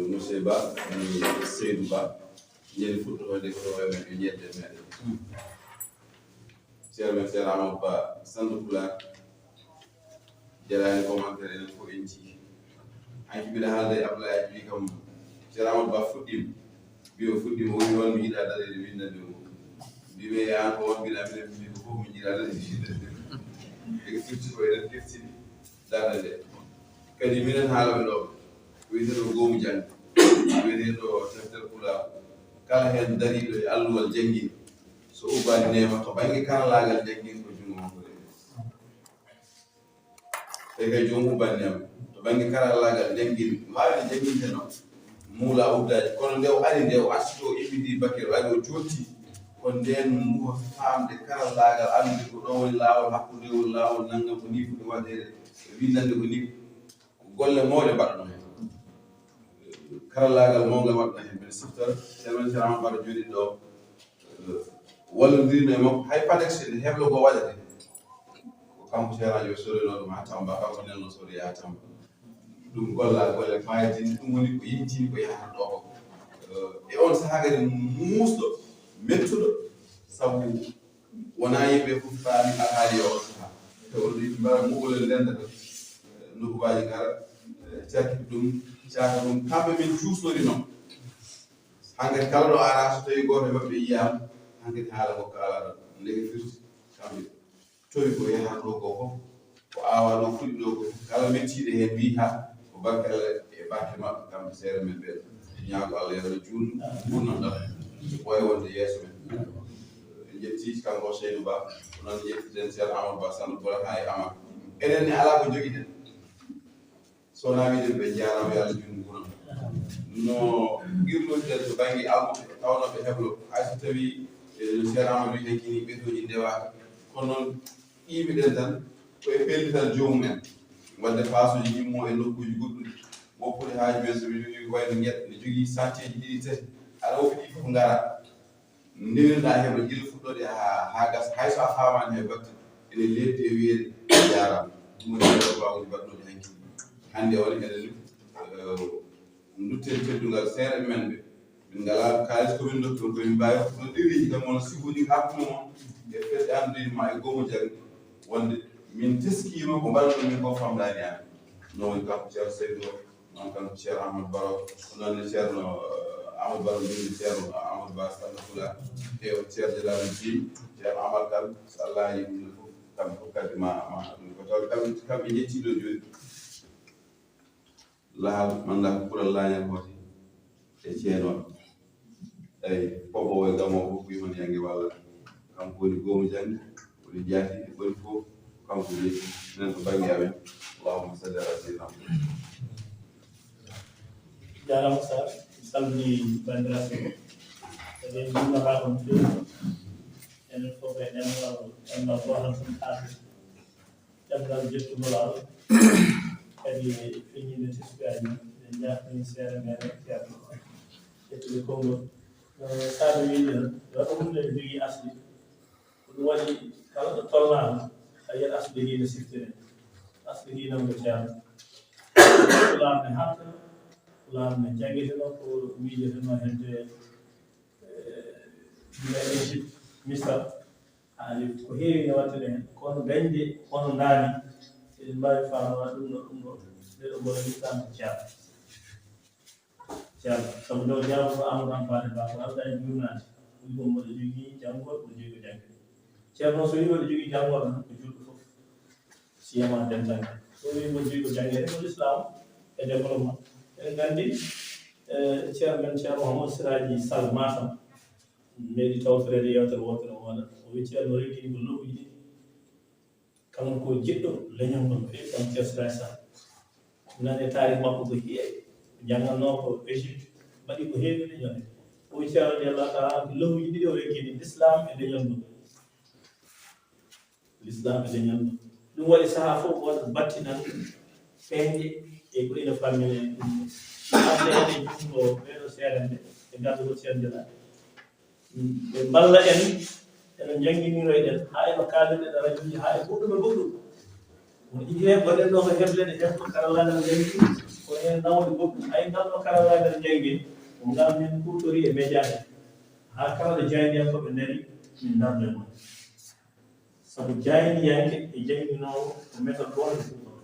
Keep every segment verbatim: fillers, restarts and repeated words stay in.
Monsieur Ba, Seydou Ba, njeni fuɗɗotoode ko e men e ñedde meɗen. Ceerno men Ceerno Amadou Ba, Sandu Pulaar, jaraani commentaire enen fof en njii. Hanki mbiɗa haalda e Abdoulaye Aji wi kam, Ceerno Amadou Ba fuɗɗiima. Mbi o fuɗɗiima, o wi noon mi yiɗaa daɗeede winndande mo. Mbi ɓe yaan ko on mbiɗa mbiɗa mbi ko fof mi yiɗaa daɗeede winndande mo. Ɓe firti ko enen keftini darnde nde. Kadi minen haalooɓe ɗo, wiyeteeɗo Goomu Janngo, wiyeteeɗo Tefter Pulaar, kala heen dariiɗo e alluwal janngin, so ubbaani neema to bannge karallaagal janngin ko junngo makko rewi. Te kay joom ubbaani neema to bannge karallaagal janngin, waawi no jannginte noon, muula uddaaji, kono nde o ari, nde o arti to, o immidi Bakel, waɗi o jooɗti, ko ndeen muha faamde karallaagal, anndude ko ɗo woni laawol, hakkunde woni laawol, nanngam ko nii foti waɗeede, winndande ko nii. Ko golle mawɗe mbaɗɗo heen. Karallaagal mawngal waɗɗo heen. Mbeɗa siftora, Ceerno Ceerno Amadou Baro jooɗiiɗo ɗo, eh, wallondirino e makko, hay Padex ene heblo ko waɗata. Ko kanko Ceerno Ajo sorinooɗo ɗum haa Tamba, kanko nelno sori haa Tamba. Ɗum golla golle fayidinde, ɗum woni ko yintini ko yahata ɗo ko. Eh, e on sahaa kadi muusɗo, mettuɗo, sabu wonaa yimɓe fof faami alhaali e oo sahaa. Te on ɗi mbara muɓolel ndenda tan, eh, nokkuwaaji ngara, eh, carkita ɗum, caaka ɗum. Kamɓe min cuusnori noon. Hankadi kala ɗo ara, so tawii gooto e maɓɓe yiyaama, hankadi haala ko kaalaɗon. Ndeke firti kamɓe. Towi ko yahata ɗo ko fof, ko aawaa ɗo, fuɗi ɗo ko fof, kala mettiiɗo heen wii ha ko barke Allah e barke maɓɓe kamɓe seere men ɓeen. Ñaago Allah yo Allah juutnu nguurndam ɗam, ɓooya wonde yeeso men. En njetti kanko Seydou Ba, ko noon njettiten Ceerno Amadou Ba, Sandu Pulaar haa e Amar. Enen ne alaa ko njogiɗen. So wonaa wiide ɓe njaaraama, yo Allah juutnu nguurndam. No qirlodirɗen to bannge almuɓɓe tawnooɓe heblo, hay so tawii, eh, no Ceerno Amadou wiyi, hanki nii ɓeddooji ndewaaka. Kono noon, ƴiiɓiɗen tan ko e pellital joomum en. Waɗde paasuuji immo e nokkuuji goɗɗuɗi. Woppude haaju men so ɓe njogii ko wayi no ngeɗa, ne jogii santieeji ɗiɗi, tati. Aɗa woppi ɗi fof ngara. Ndewirɗaa heblo gila fuɗɗoode haa, haa gasa. Hay so a faamaani hay batte, ene leeɓi e wiyeede a jaaraama. Ɗum woni heblo baawɗi mbaɗnooɗi hanki. Hannde on enen, eh, ndutten teddungal seeɗa men ɓe. Min ngalaa kaalis ko min ndokki on, ko min mbaawi hokkude ɗereeji kam, wona sibuɗi hakkunde mon e fedde anndude ma e goomu jaŋde, wonde min teskiima ko mbaɗanɗon min ko famɗaani amen. No woni kanko Ceerno Seydou o, noon kanko Ceerno Amadou Baro, ko noon ne Ceerno, eh, Amadou Baro, mbindi Ceerno Amadou Ba Samba Pulaar, e o Ceerno Jalal Diin, Ceerno Amar Kane, so Allah yiɗi ɗum fof, kamɓe fof kadi ma, ma ɗum ko taw kamɓe, kamɓe njettii ɗo jooni. Lahal mannda ko kural laañal hooti e ceenooɓe. Eyi, fof o e gam o fof ko yimani yange walla. Kanko woni goomu jaŋde, woni jaati e boni fof, kanko jeyi. Minen ko bannge amen. Allahumma salli ala sayyidina Muhammad. Jaaraama Sarr, salmini banndiraaɓe. Eɗen njuurnataa on feewi. Enen fof e ɗemngal, ɗemngal gootal fof haalde. Ɗemngal jettugol Allah, kadi feññinde teskuyaaji men. Eɗen njaarnii seeɗa meeɗen ceerno ƴettude konngol. Eh, saɗa wiide, waɗa hunde ene jogii asli. Ko ɗum waɗi kala ɗo tolnaama, a yiyat asli ndi no siftire. Asli ndi nan ko ceerno. Pulaar ne haalta, Pulaar ne janngiteno, ko miijeteno hedde, eh, gila Égypte, Misra. Haali ko heewi ne waɗtene heen, kono dañde hono ndaani, eɗen mbaawi faamde ɗum ɗo, ɗum ɗo, nde ɗo mboɗo wiɗɗaano ko ceerno. Ceerno, sabu nde o jaabano Amadou Hampâté Bâ, ko alɗa e juurnaade, o wi ko mboɗo jogii janngol, mboɗo jogii ko jannge. Ceerno, so wi mboɗo jogii janngol tan, ko juulɗo fof. Siyama dental. So wi mboɗo jogii ko jannge, ko l'islam e développement. Eɗen nganndi, eh, ceerno men, Ceerno Mouhamadou Siraji Sall Matam, meeɗi tawtoreede yeewtere wootere o waɗa. O wi ceerno reggini ko lowuji ɗiɗi. Kanko ko jiɗɗo leñol ngol no feewi, kanko Ceerno Siraji Sall. Nani e taarih makko ko heewi. Janngannoo ko Égypte, mbaɗi ko heewi e leñol. O wi ceerno radiyallahu taala anhu, lowuji ɗiɗi o reggini, l'islam e leñol ngol. L'islam e leñol ngol. Ɗum waɗi sahaa fof won battinal peeñɗe e ko ina fammine ɗum. Hannde eɗen junngo ɓeeɗo seeɗa nde e gardugol ceerno Jalal. Ɓe mballa en, eno njannginiro eɗen, haa eno kaalirɗen e rajuuji, haa e goɗɗum e goɗɗum. Won itte gonɗen ɗo ko hebleede, heblo karallaagal njanngini, ko Ko heen nawde goɗɗum, ay ngal ɗo karallagal jannge, ko ngal min kuutori e média he. Haa kala ɗo jaayndiyankooɓe ndari, min ndarda ɗum. Sabu jaayndiyanke e jannginoowo ko méthode gooto ɓe kuutortoo,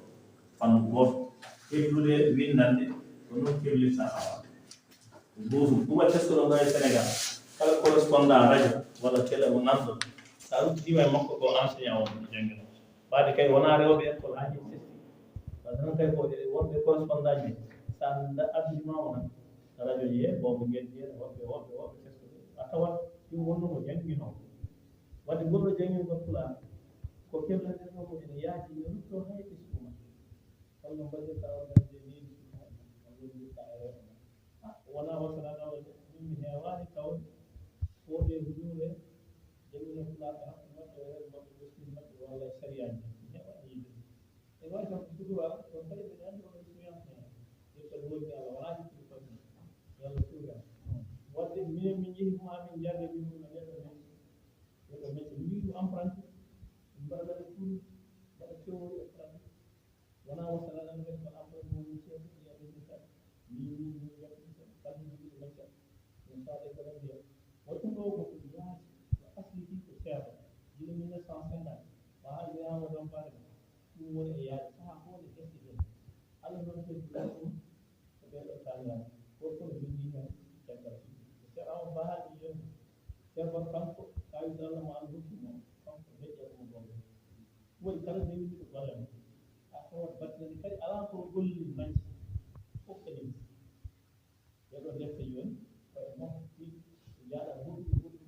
fannu gooto, heblude winndannde, ko noon keblirta haala. Gootum, ɗum waɗi tesko ɗo ngaari Sénégal, kala correspondant radio walla télé mo nanɗo, so a ruttidiima e makko ko enseignant on, jannginoowo. Ɓaade kay wonaa rewɓe école haa ƴetti testi. Ɓaade noon kay ko e wonɓe correspondant ji, so a nda-, addima o tan, radio ji he, boobo ngel ji he, woɓɓe, woɓɓe, woɓɓe tesko ɓe. A tawat ɗum wonno ko jannginoowo. Wadde ngol ɗo janngingol Pulaar, ko kebleten ɗo ko ene yaaji, ene ruttoo hay tesko ma. Holno mbaɗirta organisé leydi Sudan, holno mbaɗirta e rewɓe ma. Ah, wonaa wasanaade Allah de, min mi heewaani tawde ko ɗe hujuure, jannginooɓe Pulaar e hakkunde maɓɓe, e rewɓe maɓɓe, ɓesnguuji maɓɓe, walla e sariyaaji. Mi heewaani yiide ɗum. E waawi kam ko sutura, kono kadi mbeɗa anndi on expérience heen. Yettode woni Allah, wonaa ƴettude fotde. Yo Allah suura. Wadde minen min njehi ɗum haa min njarde ɗum no neɗɗo men. Neɗɗo men, min njiɗi ɗum apprenti. Min mbaɗa ɗum cours, mbaɗa théorie e pratique. Wonaa wasanaade Allah de, kono apprenti woni ceeɗu, ɓiya ɓe min kadi. Min, min, min njaɓɓi ɗum, kadi min njiɗi ɗum. Min faade ko ɗon mbiya. Waɗi ɗum ɗo ko ɗum yaasi, ko asli ɗi ko ceerno. Gila mille neuf cent cinquante, ko haalde haa o ɗon faade. Ɗum woni e yaade sahaa fof ne ƴetti ɗum. Allah noon kadi waɗi ɗum ko ɓee ɗoo taalngal. Gooto fof ne winndi heen caggal suudu. Ko Ceerno Amadou Ba haaldi jooni. Ceerno kanko, kaalis Allah mo Allah hokki mo, kanko deƴƴa ɗum golle. Ɗum waɗi kala nde winndi ko golle mum. A tawat battane kadi alaa ko golli majji. Fof kadi. Ɗee ɗoo defte jooni, ko e mofti, njaaɗa goɗɗum, goɗɗum.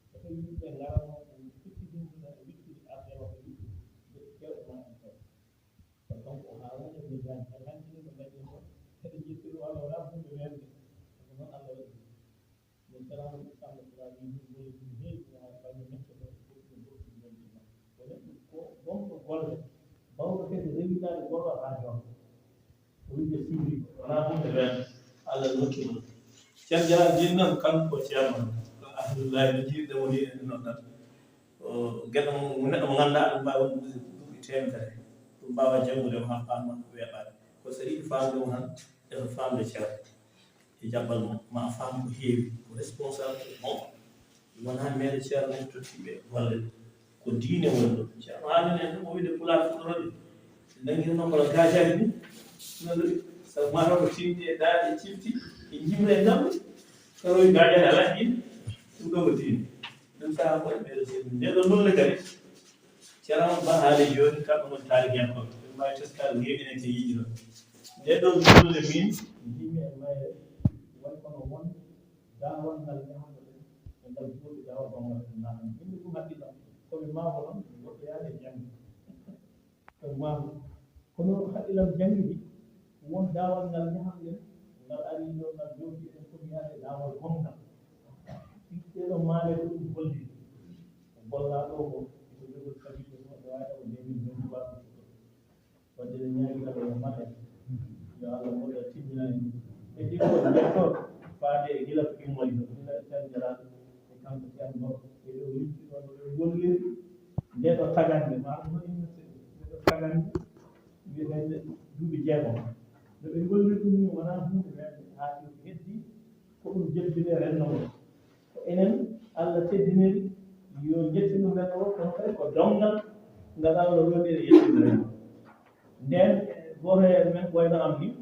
So tawii yimɓe ngaratno, ɓe fitti ɗum, ɓe wittude arde maɓɓe, wittude. Nde kewɗe ma en kadi. Kono kanko o haalani ɓe jaani, hay hanki ni ko mbaɗi ko, kadi jippiro Allah wala hunde welde. Ko noon Allah waɗi. Min salamu Islam ko laabi ɗum, woni ɗum heewi, wona bannge mecce ɗo, goɗɗum, goɗɗum, goɗɗum, goɗɗum. Ko neɗɗo ko gonɗo golle, bawɗo kadi rewindaade gollal haa jooni. O wiide sirri, wonaa hunde ɓeen, Allah nokki ɗum. Ceerno Jalal Diin noon, kanko ko ceerno, alhamdulillahi, no jiirde mo ni en noon tan. O, geɗe mo, mo neɗɗo mo ngannduɗaa, ɗum mbaawi wonde duuɓi teemedere. Ɗum mbaawa janngude mo haa faama weeɓaade. Ko so yiɗi faamde mo tan, eko faamde ceerno. E jaɓɓal mo, ma a faam ko heewi, ko responsable mo. Wonaa meere ceerno en tottiiɓe golle. Ko diine woni ɗo. Ceerno Amin en ɗum o wiide Pulaar fuɗɗorode. Nangirno kono gaajaani ɗum. Ɗum ɗo sabu mataw ko tinde e daaɗe cifti e jimre e ndamɗe. Tawi gaajaani alaa ɗin. Ɗum ɗo ko diine. Ɗum sahaa ko e ɓeɗo seeɗa. Nde ɗo nolle kadi. Ceerno Ba haali jooni kamɓe ngoni taarihiyankooɓe. Ɓe mbaawi teskaade ko heewi enen ke yiɗi ɗo. Nde ɗo nolle min. Yimɓe e mayre. Woni kono won. Daawal ngal ñaamata ɗen e ngal jooɗi daawal bammal ɗen naatani. Min ɗum hakkillam, ko mi maabo noon, mi woɗɗoyaade e jannde. Ko mi maabo. Kono hakkillam janngidi, won daawal ngal ñaamɗen, ngal ari ɗo, ngal jooɗi eɗen foti yaade daawal gomngal. Ɗeɗo maale ko ɗum golliri. Ko gollaa ɗo ko, ko jogori kabiɗe ko, ɗo waɗa ko deux mille vingt-trois. Wadde eɗen ñaagii Allah yo maɓɓe. Yo Allah moƴƴa timmina en. E ɗiɗo, nde ɗo faade e gila ko immori ɗo, gila e Ceerno Jalal, e kanko Ceerno Ba, e ɗo yimɓe ɗo, no ɓe golliri. Nde ɗo tagande, maɗum no innirte ɗum, nde ɗo tagande, wiyeteende duuɓi jeegom. No ɓe golliri ɗum ni wonaa huunde welde, haa ɗum heddi, ko ɗum jebbine renndo ngo. Ko enen Allah teddiniri, yo njettinu men o, kono kadi ko donngal ngal Allah woni e yettude men. Nden, gooto e men wayno am ni,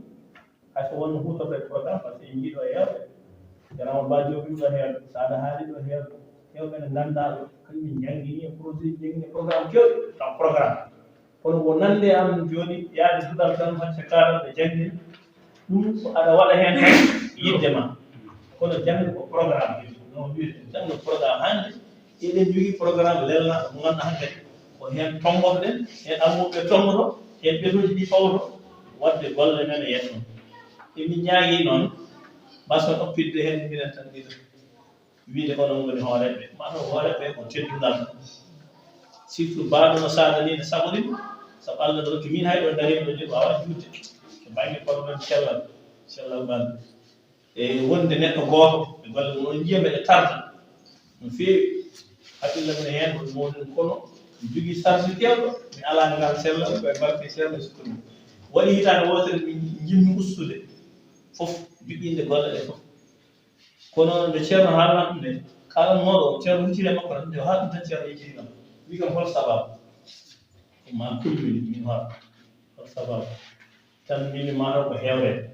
hay so wonno huutorto e programme, par ce que en njii ɗo e heewɓe. Garama Ba Diop ɗo heewɓe, Sada Haali ɗo heewɓe, heewɓe ne nganndaa ɗo, kañum en njanngini e projet, njanngini e programme kewɗi, taw programme. Kono ko nande am jooni, yaade duɗal tan, hacca kaaral ɓe janngina. Ɗum ko aɗa waɗa heen tan yiɗde ma. Kono jannde ko programme, no wiyete, jannde programme. Hannde eɗen njogii programme lelnaaɗo mo ngannduɗaa hannde ko heen tonngoto-ɗen, heen almuɓɓe tonngoto, heen ɓetooji ɗi fawto, waɗde golle men e yeeso. Emin ñaagii noon, mbasen oppitde heen minen tan ɗiɗo. Wiide onon ngoni hooreeɓe, ma ɗo hooreeɓe ko teddungal. Surtout baaɗo no saada ni, no saɓori, sabu Allah no rokki min hay ɗo darima ɗo, jogo awa juutde. E bannge kono men cellal, cellal ɓalli. E wonde neɗɗo gooto, e golle mum, on njiya mbeɗa tarda. No feewi. Hakkille mum heen, ko ɗum woni ɗum, kono mi jogii sarde kewɗo, mi alaa ngal cellal, ko e barke Ceerno e sukkuru mum. Waɗi hitaande wootere min njimmi ustude fof, juɓɓinde golle ɗe fof. Kono nde Ceerno haalnoo ɗum nde, kaalanooɗo Ceerno hucciri e makko tan, nde o haali ɗum tan Ceerno yejjiti kam. Wi kam hol sababu? Ko ma kulmi min hoto. Hol sababu? Tan mbimi ma ɗo ko heewre.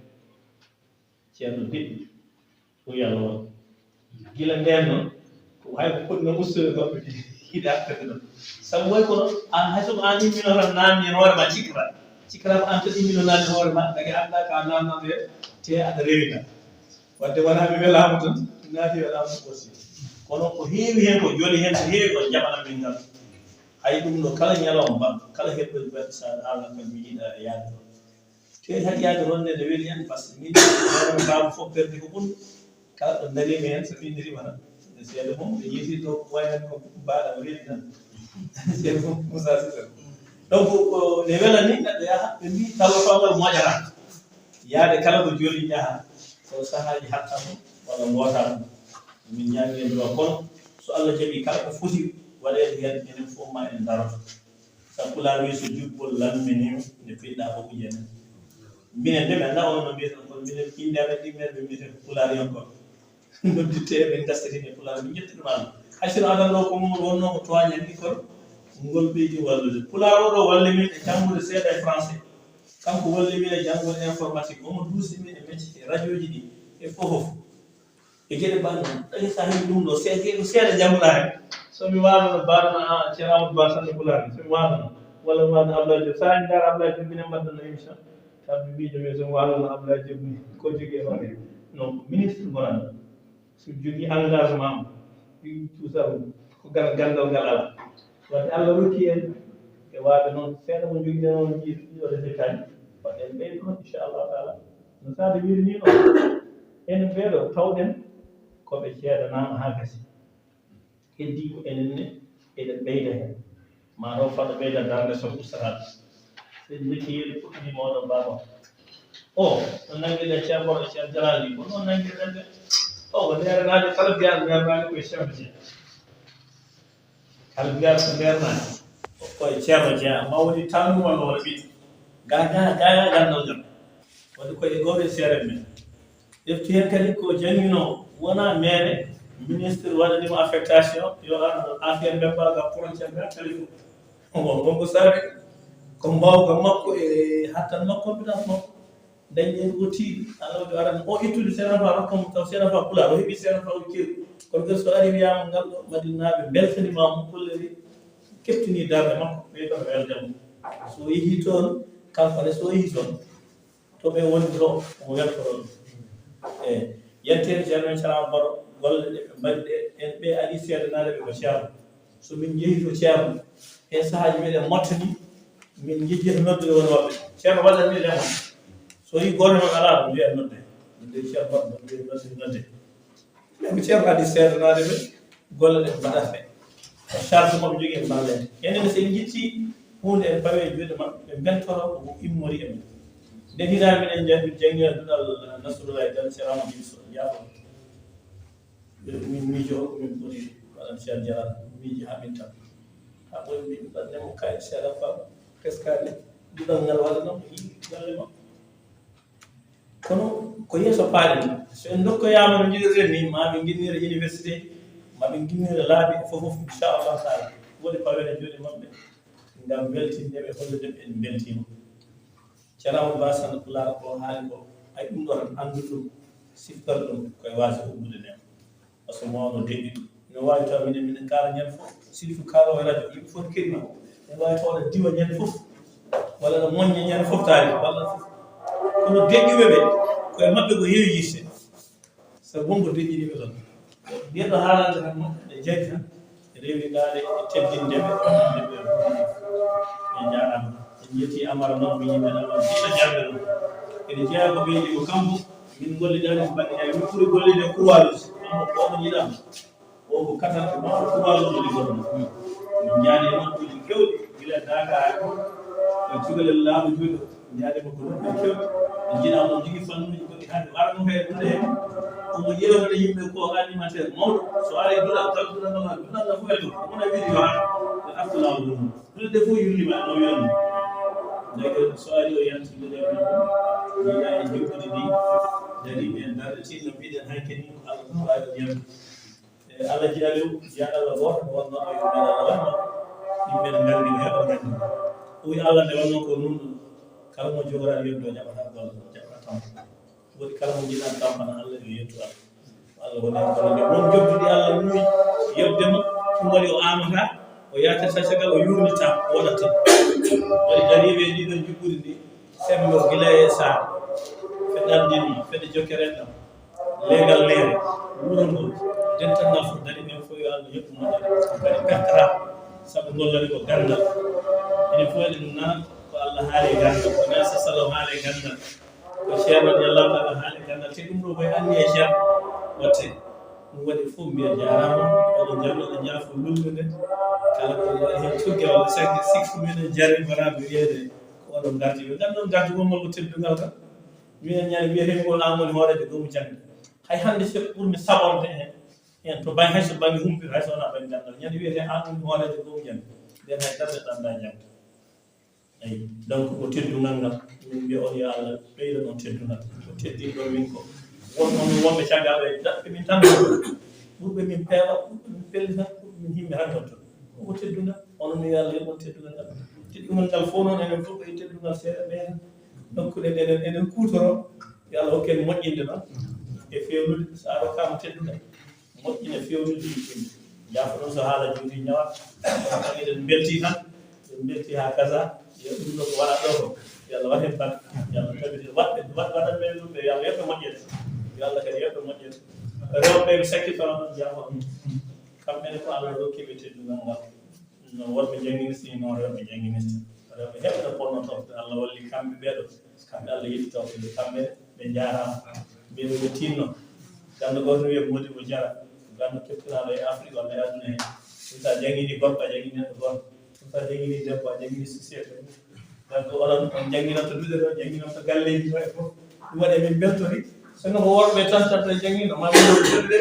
Ceerno deƴƴi, ko yalwon. Gila ndeen noon, ko hay ko foti noon ustude goɗɗo yiɗa artude ɗon. Sabu way kono, aan hay so ko aan immino tan naamni heen hoore ma cikra. Cikra ko aan tan immino naamni hoore ma, dagi annda ka naamnata heen, te aɗa rewina. Wadde wonaa mi welaama tan, mi naati welaama aussi. Kono ko heewi heen ko joli heen, ko heewi ko jaɓana min ngal. Hay ɗum ɗo kala ñalawma, kala heɓɓel mbaɗ sa haala kam mi yiɗa yaade ɗon. Te hay yaade wonde ne weli en, parce que min, hoore baabu fof perde ko ɓuri. Kala ɗo darimi heen, so findiri wona. Seeɗa mum, ɓe yiiti ɗo, wayan ko mbaɗa weli tan. Seeɗa mum, Moussa Cissé. Donc, ko ne wela ni, neɗɗo yaha, ɓe mbi, tawa fawngal moƴata. Yaade kala ko joli yaha, ko sahaaji hattamo, walla ngootamo. Min ñaami en ɗo, kono so Allah jaɓi, kala ko foti waɗeede heen, enen fof ma en daroto. Sabu Pulaar wi, so jubbol lamminiima, nde piɗɗa fof ko jene. Minen de, mi anndaa onon no mbiyeten, kono minen innde amen ɗimmere ɓe mbiyeten ko Pulaariyankooɓe. Nodditte, min ngastirine Pulaar, min njettirima Allah. Hay sinno adan ɗo ko mum wonnoo ko tooña ni, kono ngol ɓeydi wallude. Pulaar o ɗo walli min e janngude seeɗa e français. Kanko walli min e janngude informatique. Omo duusi min e métier, e rajooji ɗi, e fof fof. E geɗe mbaɗ noon, ɗaɗi so a heɓi ɗum ɗo, se-, se-, ko seeɗa jannguɗaa heen. So mi waalano mbaɗano, a, Ceerno Amadou Ba Sannde Pulaar, so mi waalano, walla mi waalano Abdoulaye Diop, so a ndaar Abdoulaye Diop, minen mbaɗdanno émission, kamɓe mbiijo men, so mi waalano Abdoulaye Diop ni, ko jogii e hoore? Non, ko ministre ngonanmi. So jogii engagement am, ɗum cuusal ko gal-, ganndal ngal alaa. Wadde Allah rokki en e waawde noon, seeɗa mo njogiɗen on, ɗiɗo résultat ji, waɗen ɓeydo noon, inchallahu taala. No Sadio wiiri ni noon, enen ɓeeɗo tawɗen ko ɓe ceedanaama haa gasi. Heddii ko enen ne eɗen ɓeyda heen. Maa ɗo fado ɓeyda darnde so ustataade. Sen ndetti yeru fuɗɗini mawɗo baaba. O, no nanngirɗen Ceerno Boro e Ceerno Jalal ni, ko noon nanngirɗen ɓe. O, ko ndeeranaajo kala mbiyaa ndeeranaajo ko e Ceerno Jeyaa. Kala mbiyaa ko ndeeranaajo ko e Ceerno Jeyaa. Amma woni tannu walla wala ɓiɗɗo. Ga, ga, ga, ga, gandal ngal. Woni ko e gooto e seereɓe men. Ƴefti heen kadi ko jannginoowo, wonaa meere, ministre waɗani mo affectation, yo ar affaire mbemba ga frontière ga téléphone. Bon, bon, ko saabi ko mbaawka makko e hattan makko, compétence makko. Dañde ko tiiɗi, Allah waɗi arani o ittude seeɗa fa, rokka mo taw seeɗa fa Pulaar, o heɓi seeɗa fa o ceeɗu. Kono kadi so ari wiyaama ngal ɗo Madinaaɓe mbeltaniima mo, kolliri keɓtini darnde makko, ɓeydo ko weldemo. So yehi toon, kanko ne so yehi toon, to ɓe woni to, omo weltoroo ɗum. E yetteede Ceerno men Ceerno Amadou Baro, golle ɗe ɓe mbaɗi ɗe, en ɓe ari seedanaaɓe ɓe ko Ceerno. So min njehi to Ceerno, e sahaaji meɗen mottani, min njejjita noddude woni woɓɓe. Ceerno waɗat min lemon. So yi golle maɓɓe alaa, ɗum wiya nodde. Ɗum de Ceerno waɗa ɗum wiya nodde, nodde. Ɓe ko Ceerno adi seedanaade ɓe, golle ɗe mbaɗat ɓe. Charge maɓɓe jogii e mballe. Enen so en njitti huunde en pawe e juuɗe maɓɓe, ɓe mbentoro ko immori e mum. Nde hitaande miɗen janngi, janngi duɗal Nasrullahi Dal Ceerno Amadou Yunus, yaafo. Min miijo o, min poti waɗan Ceerno Jalal, miiji haa min tan. Haa ɓooyi min ɗaɗnemo kay seeɗa fa teskaade duɗal ngal walla noon ko yiɗi galle makko. Kono ko yeeso paaɗen. So en ndokkoyaama no njiɗirɗen ni, ma ɓe nginnira université, ma ɓe nginnira laabi e fof fof, inchallahu taala. Woni pawen e juuɗe maɓɓe ngam weltinde ɓe, hollude ɓe en mbeltiima. Ceerno Amadou Ba Sannde Pulaar ko haali ko, ay ɗum ɗo tan anndu ɗum, siftor ɗum koye waasi uɓɓude nden. Parce que mawɗo deƴƴi ɗum. Ina waawi taw minen, minen kaala ñande fof, surtout kaaloowo e radio, yimɓe fof keɗima. Ina waawi taw aɗa diwa ñande fof, walla aɗa moñña ñande fof taari, walla fof. Kono deƴƴuɓe ɓe, koye maɓɓe ko heewi yiste. Sabu wonko deƴƴini ɓe ɗon. Nde ɗo haalande tan moƴƴa, ɗe jaari tan, rewindaade e teddinde ɓe, ɗe ɓe ɓe njaaraama. En njetti Amara noon, mi yimɓe Amara, jiɗɗo jannde noon. Ene jeyaa ko ɓeydi ko kambo, min ngollidani ko mbaɗɗi hay, min ɓuri gollide Croix-Rouge. Amma ko omo yiɗaama. O ko katante mawɗo Croix-Rouge liggoto. Min njaadi e makkuuji keewɗi, gila Daaka haa ɗo, e cukalel laamu juuɗe, njaadi makko ɗum ɗum keewɗi. Min njiɗaa mo jogii fannuuji goɗɗi hannde, wara ɗum heen ɗum heen. Omo ƴeewtata yimɓe ko animateur mawɗo, so ari duɗal, taw duɗal no, duɗal no fof e to, omo na wiide yo ar, ɓe artu laawol mum. Duɗe ɗe fof yurliima, no wiyanno. Ndeke so ari o yaltinde ɗo men ɗum, jiiɗa e jokkude ndi, dari ɓe darɗe tinno mbiɗen hay kadi ko Allah ko ari o yaltu. E Allah jiɗa lew, jiɗa Allah gooto, wonno o yo men Allah wonno, yimɓe ne nganndi ko heɓa nganndi. O wi Allah nde wonno ko nun ɗum, kala mo jogoraaɗo yonde o jaɓata golle, jaɓata tan. Woni kala mo jiɗa tampana Allah yo yettu Allah. Allah woni kono nde won joddude Allah muuyi yobde mo, ɗum waɗi o amata, o yaata cacagal, o yurnita, o waɗata. Waɗi dariiɓe ndi ɗon juɓɓudi ndi, sembo gila e saare, feɗande ndi, feɗe jokkere ɗam, leegal leere, wuro ngo, dental ngal fof dari ɓen fof yo Allah yettu mo dari. Kadi pertata, sabu ngollani ko gandal. Enen fof eɗen nana ko Allah haali e gandal, ko Nelson Salow haali e gandal. Ko Cheikh radiyallahu taala haali gandal, te ɗum ɗo koye anniya Cheikh watte. Ɗum waɗi fof mbiya jaaraama, oɗo janngo ɗo jaafo lullude. Kala ko waɗi heen cogge walla cagge sikki minen jari mbaɗaaɓe wiyeede ko oɗo ngardi. Yo gandal ngardi wonmal ko teddungal kam. Minen ñande wiyetee ngol an woni hooreejo goomu jannde. Hay hannde so ɓurmi saɓorde heen, heen to baŋ hay so baŋnge humpito hay so wonaa baŋnge gandal. Ñande wiyetee an woni hooreejo goomu jannde. Nden hay darde ɗannda jannde. Eyi, donc ko teddungal ngal, min mbiya on yo Allah ɓeydan on teddungal. Ko teddinɗo min ko won on wonɓe caggal ɓe daɗɓe min tan, ɓurɓe min peewa, ɓurɓe min pellita, ɓurɓe min himme tan ton. Ko teddungal, onon yo Allah yoɓ on teddungal ngal. Teddungal ngal fof noon enen fof ko e teddungal seeɗa ɓeya. Donc eɗen, eɗen kuutoro, yo Allah hokken moƴƴinde noon e fewnude, so a rokkaama teddungal. Moƴƴina fewnude yimɓe. Jaafa ɗum so haala juuti ñawa. Eɗen mbelti tan. En mbelti haa kasa. Yo ɗum ɗo ko waɗa ɗo ko. Yo Allah waɗ heen barke. Yo Allah tabiti waɗɓe, waɗ-, waɗan men ɗum ɓe. Yo Allah yoɓ ɓe moƴƴere. Yo Allah kadi yoɓ ɓe moƴƴere. Rewɓe ɓe sakkitoro ɗum jaafa ɗum. Kamɓe ne ko Allah rokki ɓe teddungal ngal. No worɓe jannginirta, no rewɓe jannginirta. Rewɓe heɓɓe ponnoto, Allah walli kamɓe ɓeeɗo. Kamɓe Allah yettito, kamɓe ɓe njaaraama. Mbiɗo ɓe tinno. Ganndo gooto wiya Modibo Jara, ganndo keftinaaɗo e Afrique walla e aduna he. Ɗum so a janngini gorko, a janngini neɗɗo gooto. Ɗum so a janngini debbo, a janngini société. Donc, onon, on jannginanto duɗe ɗo, jannginanto galleeji ɗo e fof. Ɗum waɗi min mbeltori. Sinno ko worɓe tan, tan, tan janngino, ma min duɗe ɗe,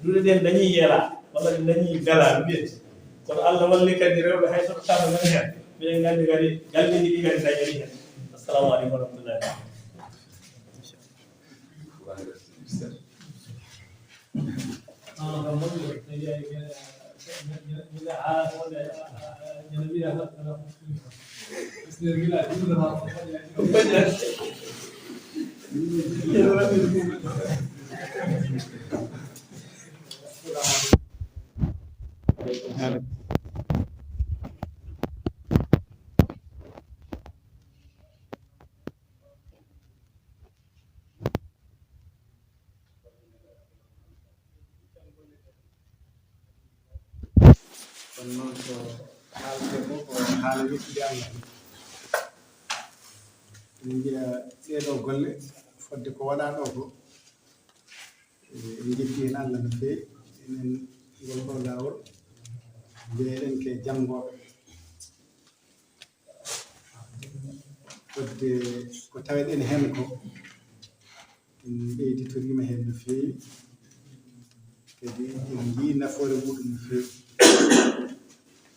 duɗe ɗen dañi yela, walla ɗe dañi bela, mbiyete. Kono Allah walli kadi rewɓe hay soto kasa nani hen. Miɗen nganndi kadi galleeji ɗi kadi dañani hen. Assalamu aleykum wa rahmatullahi. Kono noon ko haalde ko, ko haala yettude Allah. Min mbiya ɗee ɗoo golle, fodde ko waɗaa ɗoo ko, eh, en njetti heen Allah no feewi. Enen ngol ɗoo laawol, mbiyeɗen ke janngooɓe. Fodde ko taweɗen heen ko, en ɓeyditoriima heen no feewi, kadi en njii nafoore muɗum no feewi.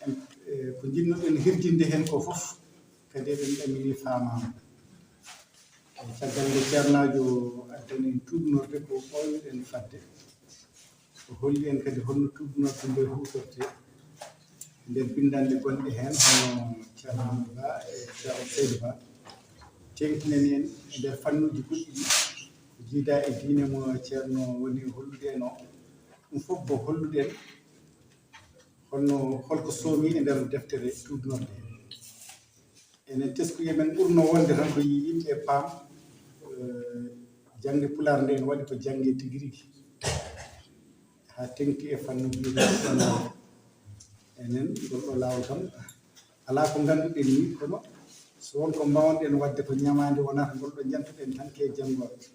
En, eh, ko njiɗnoɗen hirjinde heen ko fof, kadi eɗen ɗaminii faamaama. E caggal nde ceernaajo addani en tuubnorɗe ko ɓooynuɗen fadde, o holli en kadi holno tuubnorɗe nde huutortee. Nder binndanɗe gonɗe heen, hono Ceerno Amadou Ba e Ceerno Seydou Ba, teeŋtinani en e nder fannuuji goɗɗi ɗi, ko jiidaa e diine mo Ceerno woni hollude en o. Ɗum fof ko hollude en holno, holko soomi e nder deftere tuubnorɗe. Enen teskuya men ɓurno wonde tan ko yimɓe paam, eh, jaŋde Pulaar nde ene waɗi ko jaŋde tigi rigi. Haa teŋti e fannu biyeteeɗo ɗon. Enen ngol ɗo laawol kam, alaa ko ngannduɗen ni, kono so won ko mbaawɗen waɗde ko ñamaande wonata ngol ɗo njantuɗen tan ke janngooɓe.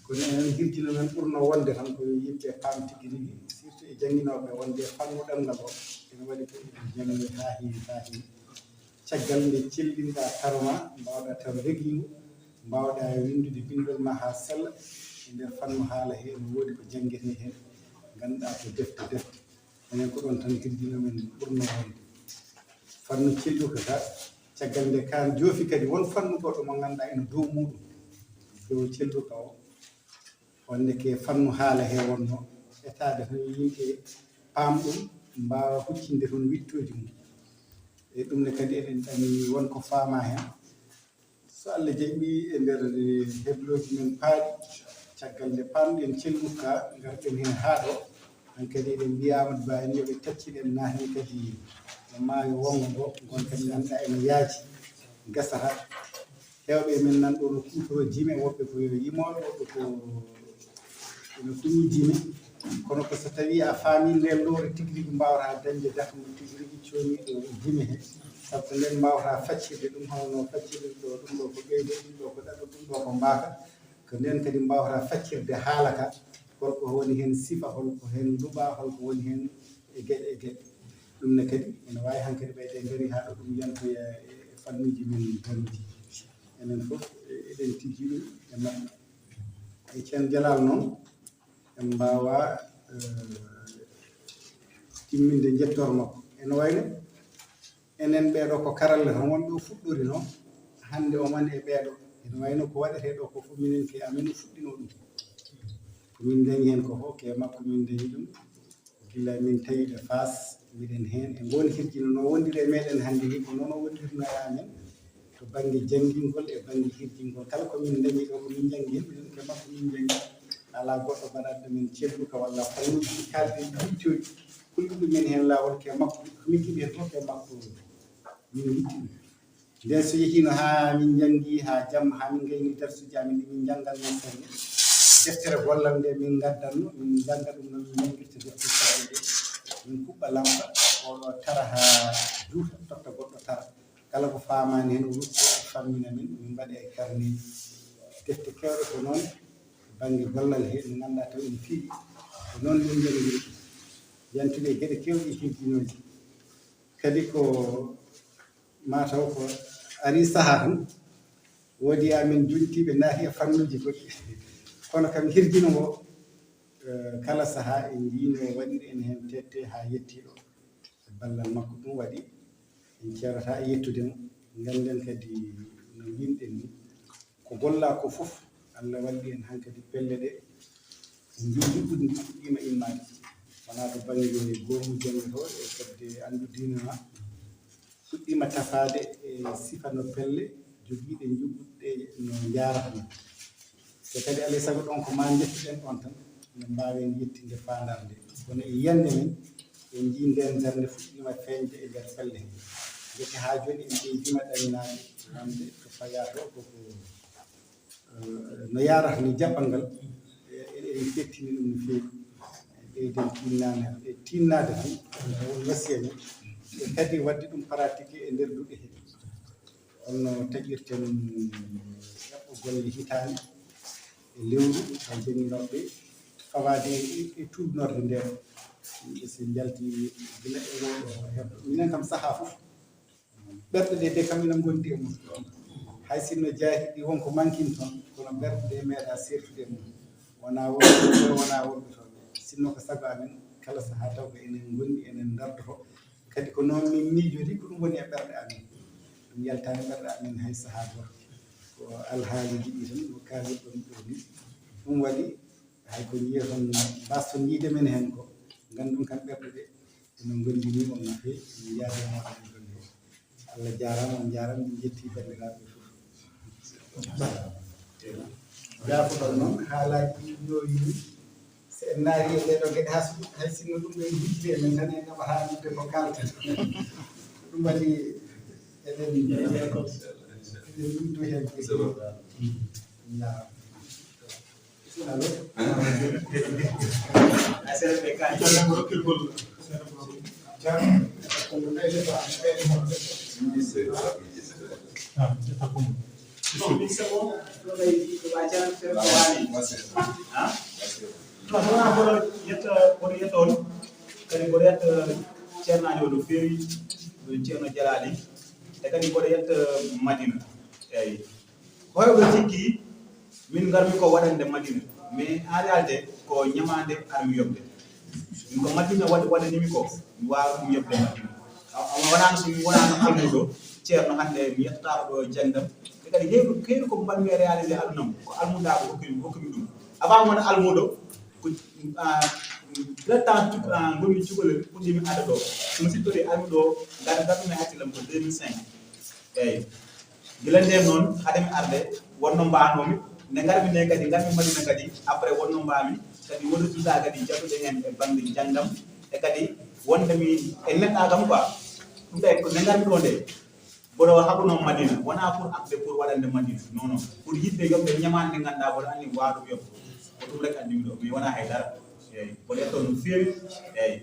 Kono enen hirjino men ɓurno wonde tan ko yo yimɓe paam tigi rigi, surtout e jannginooɓe, wonde fannu ɗemngal o ene waɗi ko eɗen janngi haa heewi, haa heewi. Caggal nde cellinɗaa taro ma, mbaawɗaa taro regiingo, mbaawɗaa winndude binndol ma haa sella e nder fannu haala he, ene woodi ko janngetee heen, ngannduɗaa ko defte, defte. Enen ko ɗoon tan hirjino men ɓurno wonde. Fannu celluka ka, Caggal nde kaan joofi kadi, won fannu goɗɗo mo ngannduɗaa ene dow muuɗum, dow celluka o, wonde ke fannu haala he wonno, etaade tan yimɓe paam ɗum, mbaawa huccinde toon wiɗtooji mum. E ɗum ne kadi eɗen ɗami won ko faama heen. So Allah jaɓi e nder heblooji men paaɗi, caggal nde paamɗen celluka, ngarten heen haa ɗo, han kadi eɗen mbiya Amadou Ba en yo ɓe taccin en naatni kadi e maayo wonngo ngo, ngon kadi ngannduɗaa ene yaaji, gasata. Heewɓe e men nan ɗo no kuutoroo jime, woɓɓe ko yimooɓe, woɓɓe ko ene kuñi jime. Kono ko so tawii a faamii ndeen lowre tigi rigi, mbaawata dañde dakmo tigi rigi coomiiɗo jime he. Sabu ko ndeen mbaawata faccirde ɗum, hono no faccirde ɗo, ɗum ɗo ko ɓeydo, ɗum ɗo ko ɗaɗo, ɗum ɗo ko mbaaka. Ko ndeen kadi mbaawata faccirde haala ka, holko woni heen sifa, holko heen luɓa, holko woni heen e geɗe e geɗe. Ɗum ne kadi ene waawi hankadi ɓeyde ngari haa ɗo ɗum yantoya e fannuuji men daruuji. Enen fof, e-, eɗen tigi ɗum e maɓɓe. E Ceerno Jalaal noon, en mbaawa, eh, timminde njettoor makko. Ene wayno enen ɓeeɗo ko karalle tan wonɓe o fuɗɗori noon, hannde o mani e ɓeeɗo. Ene wayno ko waɗetee ɗo ko fof minen ke amen o fuɗɗinoo ɗum. Ko min dañi heen ko fof, ke makko min dañi ɗum. Gila min tawi ɓe Faas, miɗen heen. E ngoon hirjino no wondiri e meɗen hannde ni, ko noon o wondirno e amen. To bannge janngingol e bannge hirjingol, kala ko min dañi ɗo, ko min njanngi, minen ke makko min njanngi. Alaa goɗɗo baɗaɗo min celluka walla fannuuji ɗi kaalɗen ɗi wittooji. Kulluɗo men heen laawol ke makko, ko min ngiɗi heen fof ke makko min witti ɗum. Nden so yehiino haa min njanngi haa jamma, haa min ngayni darsuuji amin ɗi min njannganno en ɗe. Deftere gollal nde min ngaddanno, min njannga ɗum no min njanngirta defte Pulaar ɗe. Min kuɓɓa lampa, oɗo tara haa juuta, totta goɗɗo tara. Kala ko faamaani heen, o rutto, o fammina min, min mbaɗa e karneeji. Defte keewɗe ko noon, bannge gollal he, min nganndaa taw ene fiɗi. Ko noon min njanngi, yantude e geɗe keewɗe e hirjinooji. Kadi ko mataw ko ari sahaa tan, woodi amin juntiiɓe naati e fannuuji goɗɗi. Kono kam hirjino ngo, eh, kala sahaa en njii no waɗiri en heen tette haa yettii ɗo. E ballal makko ɗum waɗi en ceerata e yettude mo. Ngannden kadi no mbinɗen ni, ko gollaa ko fof, Allah walli en hankadi pelle ɗe, nju-, njuɓɓudi ndi fuɗɗiima immaade. Wonaa to bannge goomu janngatoo e fedde anndu diina ma, fuɗɗiima tafaade e sifa no pelle jogiiɗe njuɓɓuɗe no njaarata ni. Te kadi alay sago ɗon ko maa njettuɗen ɗon tan, no mbaawen yettinde faandaare nde. Kono e yiyannde men, en njii ndeen darnde fuɗɗiima feeñde e nder pelle he. Ndeke haa jooni en ɓeydiima ɗaminaade, wonde ko fayaa to ko, ko, eh, no yaarata ni jaɓɓal ngal, e, e, en tettini ɗum no feewi. Ɓeyden tinnaade, e tinnaade tan, e won wasiya men. E kadi waɗde ɗum pratiqué e nder duɗe he. Holno taƴirten ɗaɓɓo golle hitaande e lewru, taw jannginooɓe fawaade e, e tuubnorde nde. Yimɓe so njalti gila e oo ɗo heblo. Minen kam sahaa fof, ɓerɗe ɗe de kam ina ngondi e mum. Hay sinno jaahiɗi won ko mankin toon, kono ɓerɗe ɗe meeɗa sertude e mum. Wonaa wonɓe ɗo, wonaa wonɓe toon. Sinno ko sago amen, kala sahaa taw ko enen ngondi, enen ndardoto. Kadi ko noon min miijori, ko ɗum woni e ɓerɗe amin. Ɗum yaltaani ɓerɗe amin hay sahaa gooto. Ko alhaali jiɗi tan, no kaalirɗon ɗo ni. Ɗum waɗi, hay ko njiyaton, mbaston yiide men heen ko, nganndon kam ɓerɗe ɗe, eno ngondini on no feewi, eno njaade e mooɗon e golle he. Allah jaaraama, on njaaraama, min njetti banndiraaɓe fof. Jaafoɗon noon, haalaaji ɗi yooyii, so en naari e ɗee ɗoo geɗe, hay so, hay sinno ɗum en hujjii e men tan, en naɓataa haaldude ko kaalten. Ɗum waɗi eɗen, eɗen luutoo heen. Jaafoɗon. Wonaa mboɗo yetta, mboɗo yetta on, kadi mboɗo yetta ceernaajo no feewi, ceerno Jalaali, e kadi mboɗo yetta Madina. Eeyi. Hoyɓe sikki min ngarmi ko waɗande Madina, mais en réalité ko ñamaande armi yoɓde. Min ko Madina waɗ-, waɗanimi ko, mi waawa ɗum yoɓde Madina. A, a wonano so mi wonano almudo, Ceerno, hannde mi yettataa ko ɗo e jangdam. E kadi heewɗo, heewɗo ko mbaɗmi e réalisé aduna am, ko almudaaɓe hokkumi, hokkumi ɗum. Avant mi wona almuudo, ko, ah, dilettant cu-, ah, ngonmi cukalel, puɗɗimi adda ɗo. Somi siftori armi ɗo, ngar-, ngarmi hakkillam ko deux mille cinq. Eeyi. Gila ndeen noon, hade mi arde, wonno mbaanoomi. Nde ngarmi nde kadi, ngarmi Madina kadi, après wonno mbaami, kadi won résultat kadi jaɓuɗen heen e bannge jangdam. E kadi wonde mi e neɗɗa kam quoi. Ɗum tawi ko nde ngarmi ɗo nde, mboɗo haɓuno Madina, wonaa pour arde pour waɗande Madina. Non, non. Pour yiɗde yoɓde ñamaande nde ngannduɗaa mboɗo anndi waaɗo yoɓ. Ko ɗum rek anndi mi ɗo, mi wonaa hay dara. Eeyi, mboɗo yetto no feewi. Eeyi,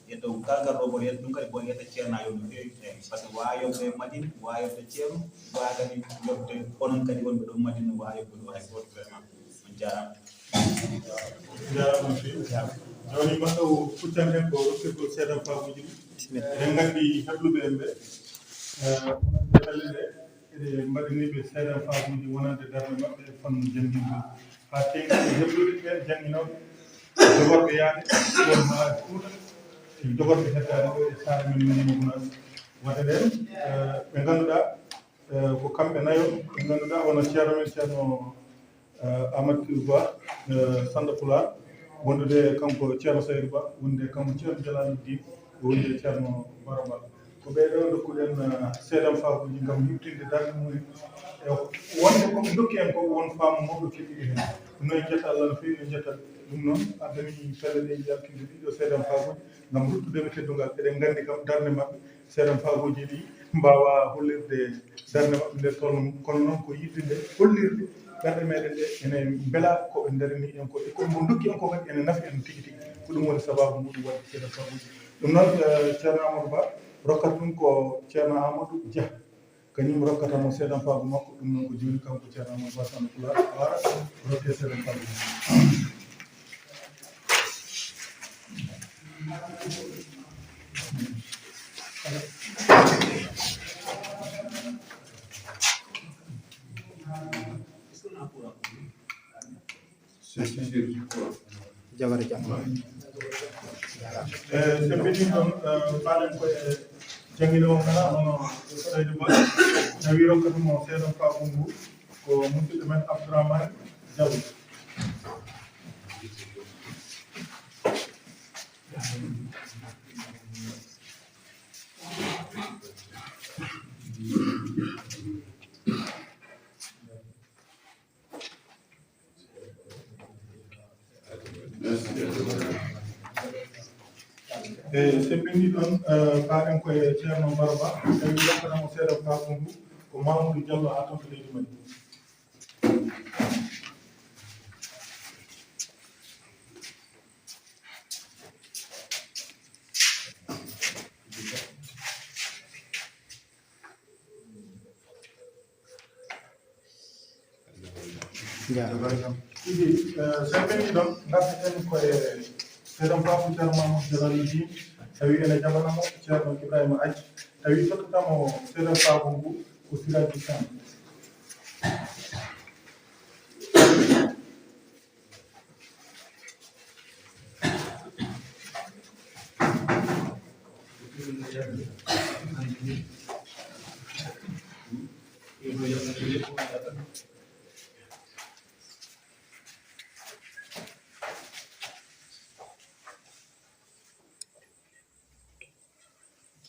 yetto kala garɗo mboɗo yetta ɗum kadi, mboɗo yetta Ceerno yo no feewi. Eeyi, par ce que waawi yoɓde Madina, waawi yoɓde Ceerno, waawi kadi yoɓde onon kadi wonɓe ɗo Madina, waawi yoɓde ɗo hay gooto vraiment. On jaaraama. Jaaraama no feewi. Jooni, mbaɗɗo o kuccanɗen ko rokkirgol seeɗan faabuuji ɗi. Eɗen nganndi hebluɓe en ɓe, eh, wonande pelle ɗe, eɗe mbaɗani ɓe seeɗan faabuuji wonande darnde maɓɓe e fannu janngingol. Haa teeŋti e heblude ɓeen jannginooɓe, jogorɓe yahde ɗoon haa Fuuta, e jogorɓe heddaade ɗo e saare men Madiina Gunaas. Wata ɗeen, eh, ɓe ngannduɗaa, eh, ko kamɓe nayo, ɓe ngannduɗaa wonno ceerno men, ceerno eh, Amadou Ba, eh, Sanda Pulaar, wondude e kanko Ceerno Saydu Ba, wondude e kanko Ceerno Jalaaluddin, wondude e Ceerno Baro Ba. Ko ɓee ɗoo ndokkuɗen, eh, seeɗan faabuuji ngam yuɓtinde darnde mum en. E wonde ko ɓe ndokki en ko won faamu mawɗo keɓiɗo heen. Ɗum noon en njetta Allah no feewi, en njetta ɗum noon addani pelle ɗe yaltinde ɗiɗo seeɗan faabuuji ngam ruttude ɓe teddungal. Eɗen nganndi kam darnde maɓɓe. Seeɗan faabuuji ɗi mbaawaa hollirde darnde maɓɓe nde tolno mum, kono noon ko yiɗde nde hollirde ɓerɗe meeɗen ɗe ene mbela ko ɓe ndarini en ko, e ko ɓe ndokki en ko kadi ene nafi en tigi tigi. Ko ɗum woni sabaabu muɗum waɗde seeɗan faabuuji. Ɗum noon, eh, Ceerno Amadou Ba, rokkat ɗum ko Ceerno Amadou Dia. Kañum rokkata mo seeɗan faabu makko, ɗum noon ko jooni kanko Ceerno Amadou Ba Samba Pulaar, o ara, o rokke seeɗan faabu makko. Jabare jam. Eh, so ɓe ɗin ɗon, eh, faalen ko e jannginoowo kala, hono Saydu Ba, tawi rokkata mo seeɗan faabu ngu, ko musidɗo men Abdourahmane Diallo. Eyi, so ɓenni ɗon, eh, faalen ko e Ceerno Baro Ba, tawi rokkata mo seeɗan faabu ngu, ko Mamoudou Diallo haa toon to leydi Mali. Jaaraama. Tigi, eh, so en ɓenni ɗon, ngarten ko e seeɗan faabu Ceerno Mamoudou Jalal Diin, tawi ene jaɓana mo Ceerno Ibrahima Aji, tawi tottata mo seeɗan faabu ngu ko Siraji Kane.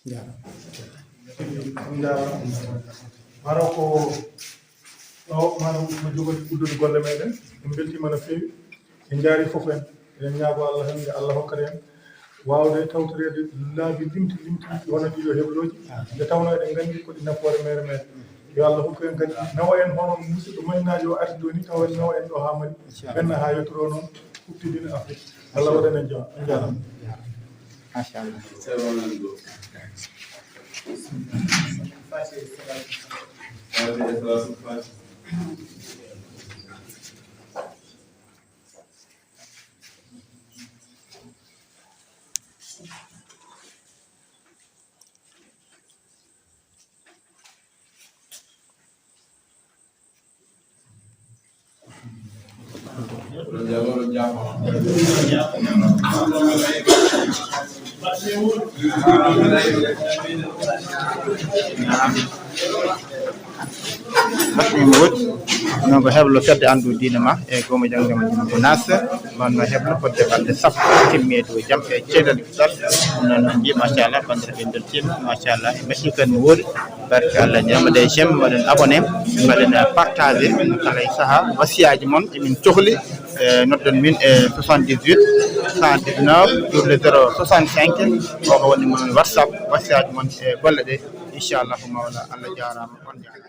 Jaaraama. Jaaraama. Maro ko ɗo, maro ko jogori uddude golle meɗen. En mbeltiima no feewi. En njaari fof en. Eɗen ñaago Allah tan nde Allah hokkata en waawde tawtoreede laabi limti limti wona ɗiɗo heblooji. Nde tawnoo eɗen nganndi ko ɗi nafoore meere meere. Yo Allah hokku en kadi nawa en hono musidɗo Malinaajo o ardi ɗo ni, tawa en nawa en ɗo haa Mali. Inchallah. Ɓenna haa yettoroo noon, huɓtidina Afrik. Allah waɗan en jam. On njaaraama. Machallah. Mbaɗɗii mo woodi. Noon ko heblo fedde anndu diine ma e goomu janngo ma diine ko nasse. Noon no heblo fodde balɗe sappo timmi e dow jam e ceedal kisal. Noon no mbiyi machallah banndiraaɓe beltiima machallah e mbaɗɗii kan mo woodi. Barke Allah ñaama de j'aime mbaɗen abonné mbaɗen partage kala e saha wasiyaaji mon emin cohli. E noddan min e soixante-dix-huit cent dix-neuf double zéro soixante-cinq. O ko woni mon WhatsApp wasiyaaji mon e golle ɗe. Inchallahu mawla Allah jaaraama on jaaraama.